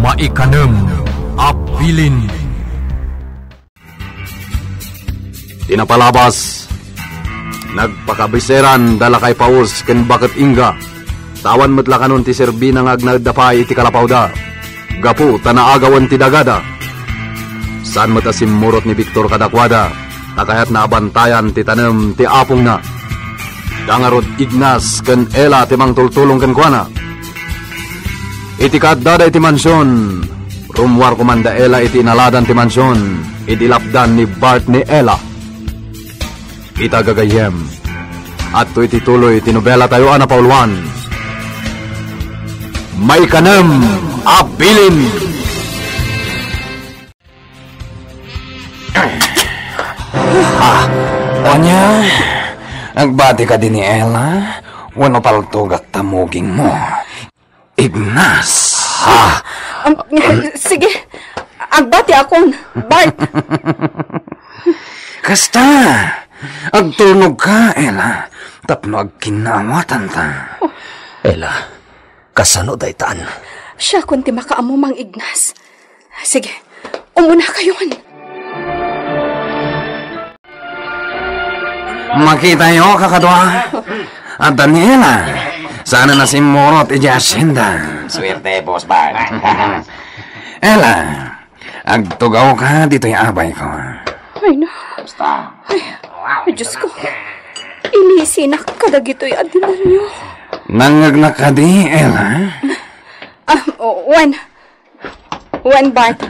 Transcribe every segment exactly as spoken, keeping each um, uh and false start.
Maikanem a bilin. Ti napalabas, nagpakabiseran da Lakay Paus ken Baket Inga. Awan met la kanon ti serbina nga agnaedda pay iti kalapawda, gapu ta naagawen ti dagada. Saan met a simmurot ni Victor kadakuada, ta kayatna a bantayan ti tanem ti apongna. Da ngarud Ignas ken Ella ti mangtultulong kenkuana. Iti kaaddada iti mansion, rummuar koman da Ella iti inaladan ti mansion, idi lapdan ni Bart ni Ella. Ita gagayyem, adtoy ti tuloy ti nobelatayo a napauluan, Maikanem a Bilin. Ah, ania? Agbati kadi ni Ella? Wenno paltogak ta mugingmo? Ignas. Ah. Um, sige, agbatiakon, Bart. Kasta, agtulnogka, Ella, tapno agkinnaawatanta. Ella, kasano daytan? Siakon ti makaammo, Mang Ignas. Sige, umunakayon. Makitayo, kakadua. Adda ni Ella. Saan a simmurot idiay hacienda. Suerte, Boss Bart. Ella, agtugawka ditoy abayko. Ay, na. Basta. Ay, ay, Diyos ko. Inisinak kadagitoy a denaryo. Nangngegnak kadi, Ella? Ah, o, wen. Wen, Bart.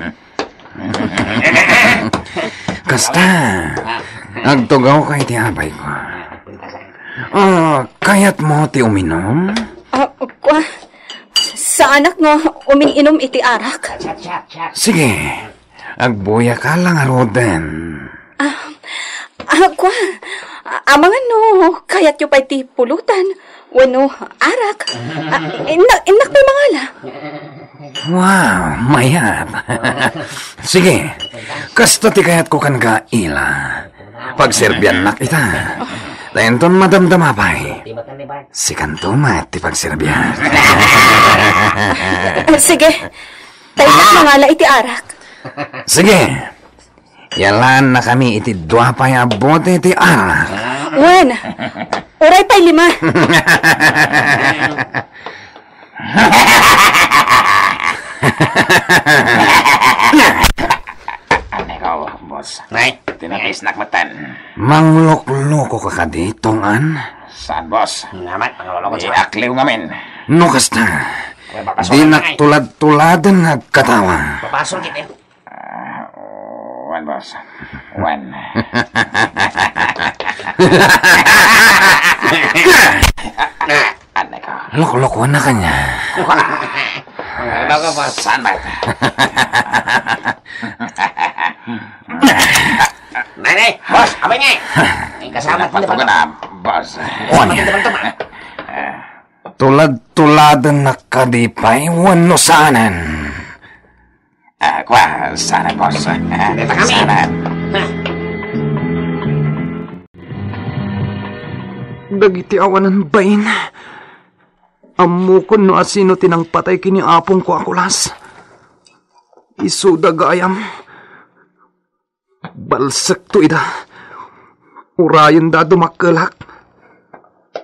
Kasta, agtugawka iti abayko. Ah, kayatmo ti uminom? Ah, kua, saanak nga umin-inom iti arak. Sige, agbuyaka la ngaruden. Ah, ah, kua, amangan no kayatyo pay ti pulutan wenno arak. Ah, innak, innak pay mangala. Wow, mayat. Sige, kasta ti kayatko kenka, Ella. Pagserbiannak ita. Ta inton madamdama pay, sikanto met ti pagserbian. Sige, ta innak mangala iti arak. Sige. Yalaannakami iti dua pay a bote ti arak. Wen, uray pay lima. Aneko, boss. Nay. Tinapisnak metten. Manglokloko ka kadi, Tong-an? Saan, boss? Naman, manglokloko. Iakliw ngamin. No kasta, dinak tulad-tuladen nga agkatawa. Papasok kita. Ah, wen, boss. Wen. Aneko. Loklokuan na kanya. Ano ka, boss? Saan ba? Nay, nay, boss, abay nga eh. Kasama ko na, boss. Kasama ko na, boss. Tulad-tuladen na kadi pay wenno saanen? Ah, kua, saanen, boss. Saanen. Dagiti awanan bain, ammokon no asino ti nangpatay ken ni apongko a kulas. Isuda gayam. Balsekto ida. Urayenda a dumakkelak.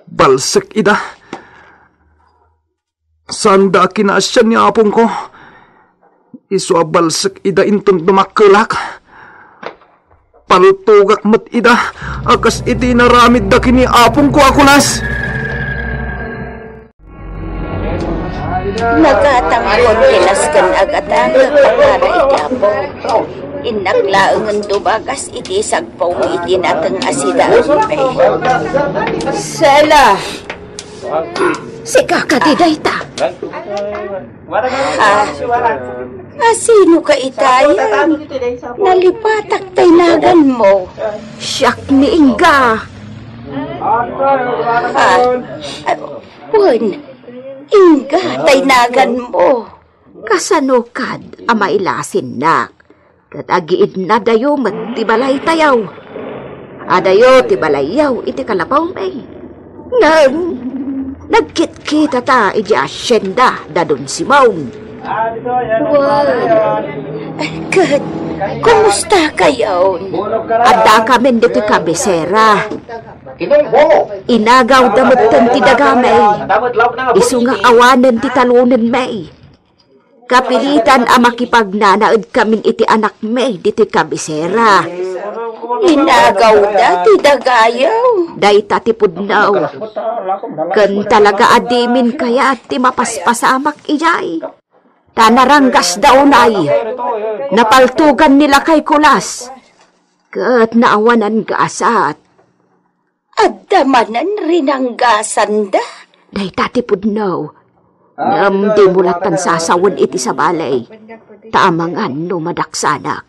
Balsek ida. Saanda a kinaasian ni apongko. Isu a balsek ida inton dumakkelak. Paltogak met ida a kas iti inaramidda ken ni apongko a kulas. Nagatangko ti nasken a gatang a para iti Apo. Innak laengen dumagas iti sagpawmo iti nateng a sida a bibe. Sela! Sika kadi dayta? Ah, asino ka itayan? Nalipatak tay naganmo. Siak ni Inga. Ah, ah, wen, Inga tay naganmo. Kasano kad a mailasinnak? Ket agiidnadayo met ti balaytayo. Adayo ti balayyo iti kalapawmi. Ngem nagkitkitata idiay asienda da Don Simon. Wen, ket, kumusta kayon? Adda kamin ditoy kabisera. Inagawda metten ti daga, May. Isu nga awanen ti talonenmi. Kapilitan a makipagnanaed kamin iti anakmi ditoy kabisera. Inagawda ti dagayo. Dayta ti pudno. Ken talaga a dimin kayat ti mapaspasamak idiay. Ta naranggasda unay. Napaltogan ni lakay Kulas. Ket naawanan gasat. Adda manen rinanggasanda. Dayta ti pudno. Ngem dimo lattan sasawen iti sabali. Ta amangan no madaksanak.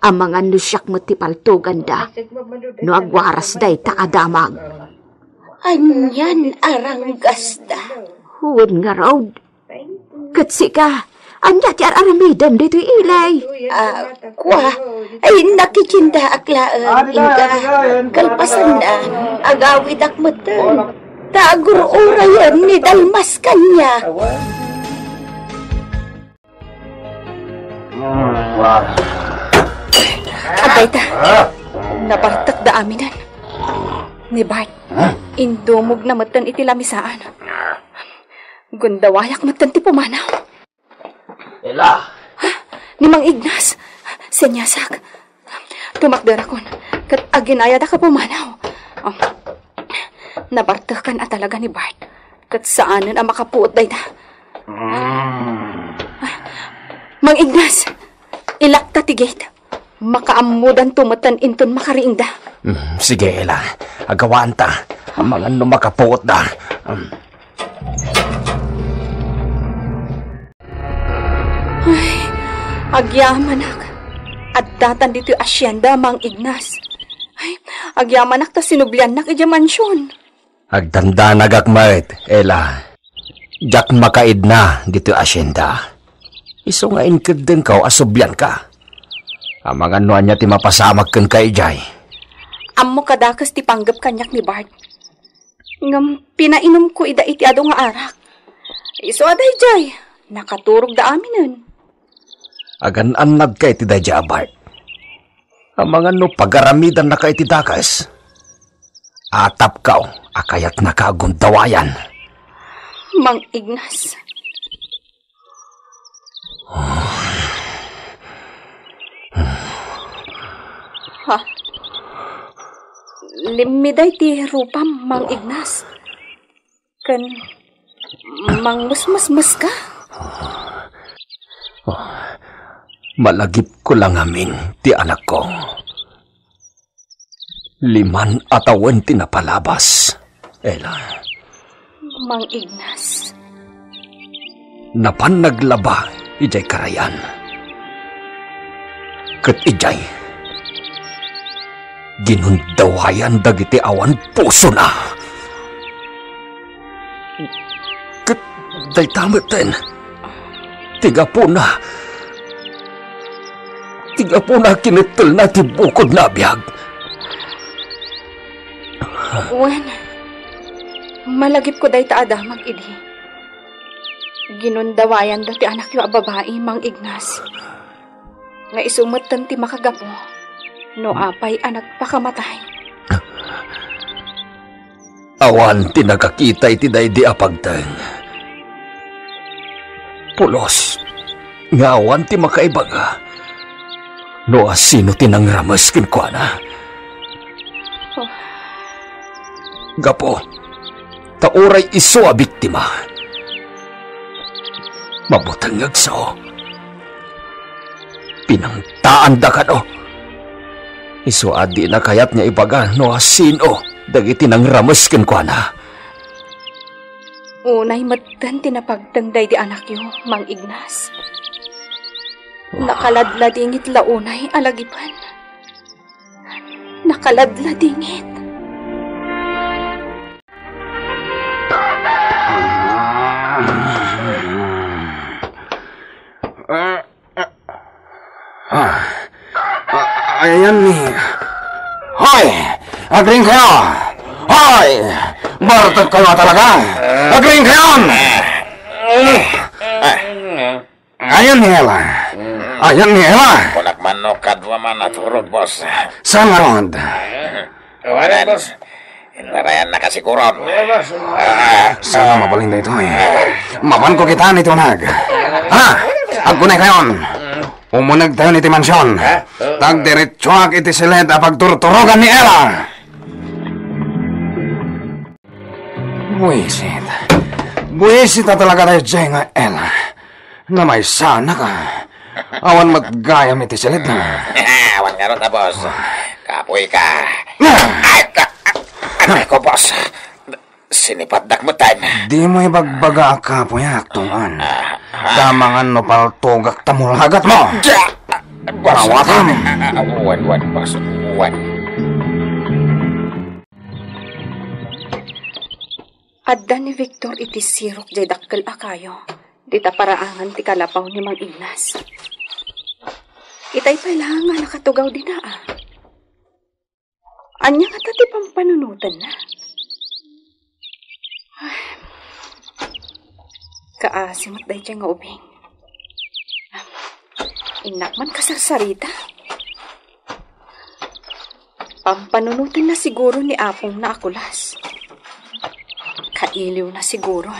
Amangan no siak met ti paltoganda. No agwaras dayta a damag. Anian a ranggasda? Wen ngarud. Ket sika, ania ti ar-aramidem ditoy ili? Ah, kua, ay, nakitiendaak laeng, inka. Kalpasanna, agawidak metten. Ta agur-urayen ni Dalmas kaniak. Adda ita. Nabartekda aminen. Ni Bart, indumogna metten iti lamisaan. Gundawayak metten ti pumanaw. Ela! Ha? Ni Mang Ignas! Seniasak! Tumakderakon, ket aginayadak a pumanaw. Oh. Nabartekan a talaga ni Bart, ket saanen a makapuot dayta. Mm. Mang Ignas! Ilakta ti gate. Makaammodanto metten inton makariingda. Mm, sige, Ela. Agawanta. Amangan no makapuotda. Mm. Ay, agyamanak. Addatan ditoy asienda, Mang Ignas. Ay, agyamanak ta sinubliannak idiay mansion. Agdandanagak met, Ela. Diak makaidna ditoy asienda. Isu nga inkeddengko a sublianka. Amangan no ania ti mapasamak kenka idiay. Ammok a dakes ti panggep kaniak ni Bart. Ngem pinainumko ida iti adu nga arak. Isu a daydiay, nakaturogda aminen. Agan-annadka iti daydiay a Bart. Amangan no pagaramidannaka iti dakes. Atapko a kayatnaka a gundawayan. Mang Ignas. Ha? Limmiday ti rupam, Mang Ignas. Ken mangmusmusmuska? Malagipko la ngamin ti anakko. Liman a tawen ti napalabas, Ela. Mang Ignas. Napan naglaba idiay karayan. Ket idiay, ginundawayan dagiti awan pusona. Ket dayta metten ti gapuna, ti gapuna kinettelna ti bukodna a biag. Wen, malagipko dayta a damag idi. Ginundawayanda ti anakyo a babai, Mang Ignas. Nga isu metten ti makagapu no apay a nagpakamatay. Awan ti nakakita iti daydi a pagteng. Pulos nga awan ti makaibaga no asino ti nangrames kenkuana. Oh. Gapu ta uray isu a biktima. Mabutengngeg sao. Pinangtaanda kano. Isu a dina kayat nga ibaga no asino dagiti nangrames kenkuana. Unay metten ti napagteng daydi anakyo, Mang Ignas. Nakaladladingit la unay a lagipen. Nakaladladingit. Ah, ah, ah, ayan ni. Hoy! Agring kayo! Hoy! Bartag kayo talaga! Agring kayo! Ayan ni Ella. Hmm. Ayan ni Ella. Kunak man no kadua man a turog, boss. Saan ngarud? Wala, boss. Inwarayan na kasiguron. Wala, boss. Ah, sana mabalin daytoy. Mapanko kita ni Tunag. Ha? Agkunay kayon. Umuneg tayon iti mansion. Ha? Tagdiretsuak iti siled a pagturturogan ni Ella. Buisit. Buisit a talaga daydiay nga Ella. Namaysanaka. Awan met gayam iti siled na. Awan ngarud, boss. Kapoy ka. Ah! Ay, ka-, aray ko, boss. Sinipaddak met tayo. Dimo ibagbaga a kapoyak, Tungan. Ah, ah. Damangan no paltogak ta mulagat mo. Ja! Boss. Awatam. Ah, ah, wan, wan, boss. Wan. Adda ni Victor iti sirok jay dakkel a kayo, dita paraangan ti kalapaw ni Mang Ignas. Itay pay laeng nga nakatugaw dina, a. Ania ngata ti pampanunotenna? Ay, kaasi met daydiay nga ubing. Innak man kasarsarita. Pampanunotenna siguro ni apongna a kulas. Kailiwna siguro.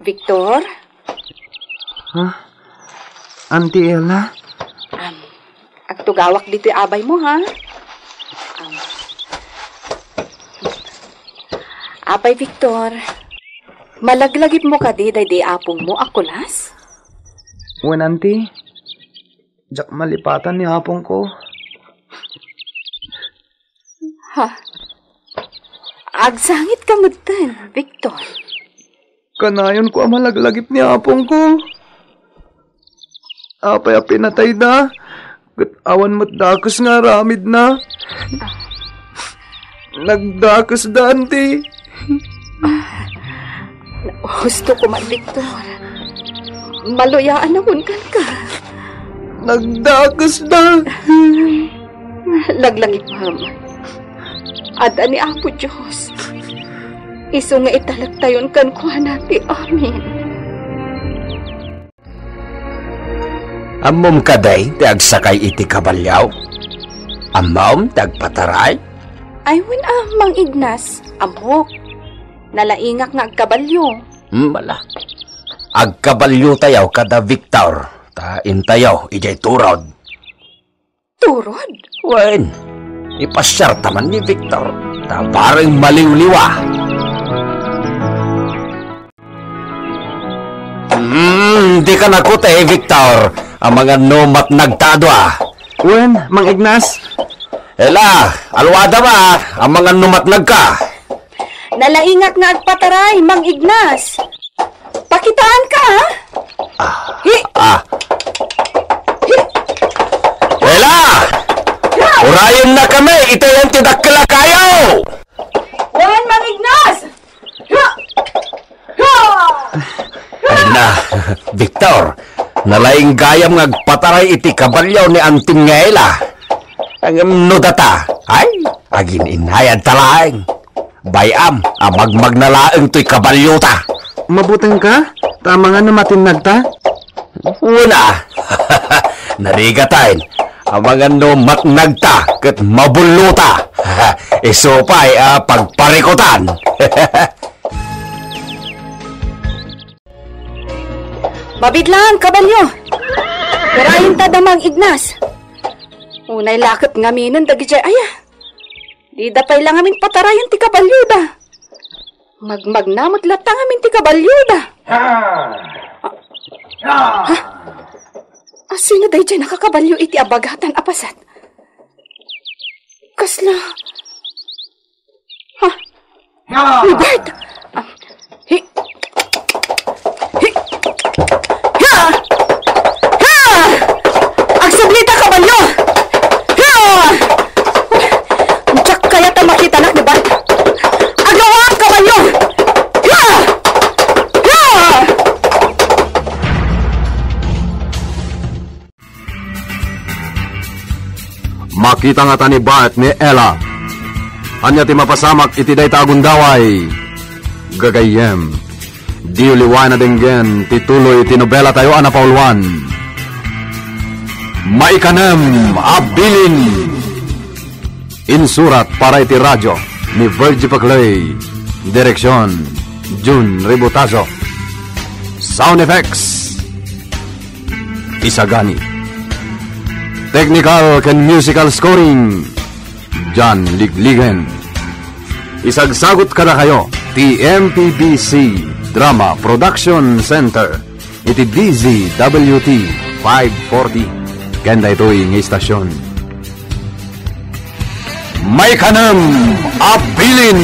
Victor? Ha? Auntie Ella? Am, agtugawak ditoy abaymo, ha? Am. Apay Victor, malaglagipmo kadi daydi apongmo a kulas? Wen, Auntie. Diak malipatan ni apongko. Ha? Agsangit ka metten, Victor. Kanayonko a malaglagip ni apongko. Apay a pinatayda, ket awan met dakes nga aramidna. Nagdakesda, Auntie. Husto koma, Victor. Maluyaan a kunkanka. Nagdakesda. Laglagipem. Adda ni Apo Dios. Isu nga italektayon kenkuana ti amin. Ammom kadi ti agsakay iti kabalio? Ammom ti agpataray? Ay, wen a, Mang Ignas, ammok. Nalaingak nga agkabalio. Hmm, ala. Agkabaliotayo kada Victor, ta intayo idiay turod. Turod? Wen, ipasiarta man ni Victor, ta bareng maliwliwa. Hmm, dika nakute, Victor. Amangan no matnagta a dua. Wen, Mang Ignas. Ella, alwada ba? Amangan no matnagka. Nalaingak nga agpataray, Mang Ignas. Pakitaanka, ha? Ah, hi! Ah. Hi! Ella! Urayennakami, itayon ti dakkel a kayo! Wen, Mang Ignas! Ay na, Victor, nalaing gayam nga agpataray iti kabalio ni Anting nga Ella. Ngem no data, ay, agin-inayadta laeng. Bay-am a magmagna laeng toy kabaliota. Mabutengka? Ta amangan no matinnagta? Una, narigataen, amangan no matnagta ket mabullota. Isu pay a pagparikutan. Mabitlaan, kabalio! Urayenta da Mang Ignas. Unay la ket ngaminen dagidiay aya. Dida pay la ngamin patarayen ti kabalioda. Magmagna met latta ngamin ti kabalioda. Ha? Ha? Asino daydiay nakakabalio iti abagatan a paset? Kasla, ha? Ha? Ni Bart! Ah, hi-, hi-, ha! Ha! Agsubli ta, kabalio! Ha! Diak kayat a makitanak ni Bart. Agawak, kabalio! Ha! Ha! Makita ngata ni Bart ni Ella. Ania ti mapasamak iti dayta a gundaway? Gagayyem, Diyo liwayan a denggen ti tuloy ti nobela tayo a napauluan. Maikanem a Bilin. Insurat para iti radio ni Virgie Paclay. Direksyon, Jun Ributazo. Sound effects, Isagani. Technical ken musical scoring, John Ligligen. Isagsagut kadakayo ti M P B C Drama Production Center iti D Z W T five forty ken daytoy nga istasyon. Maikanem a Bilin.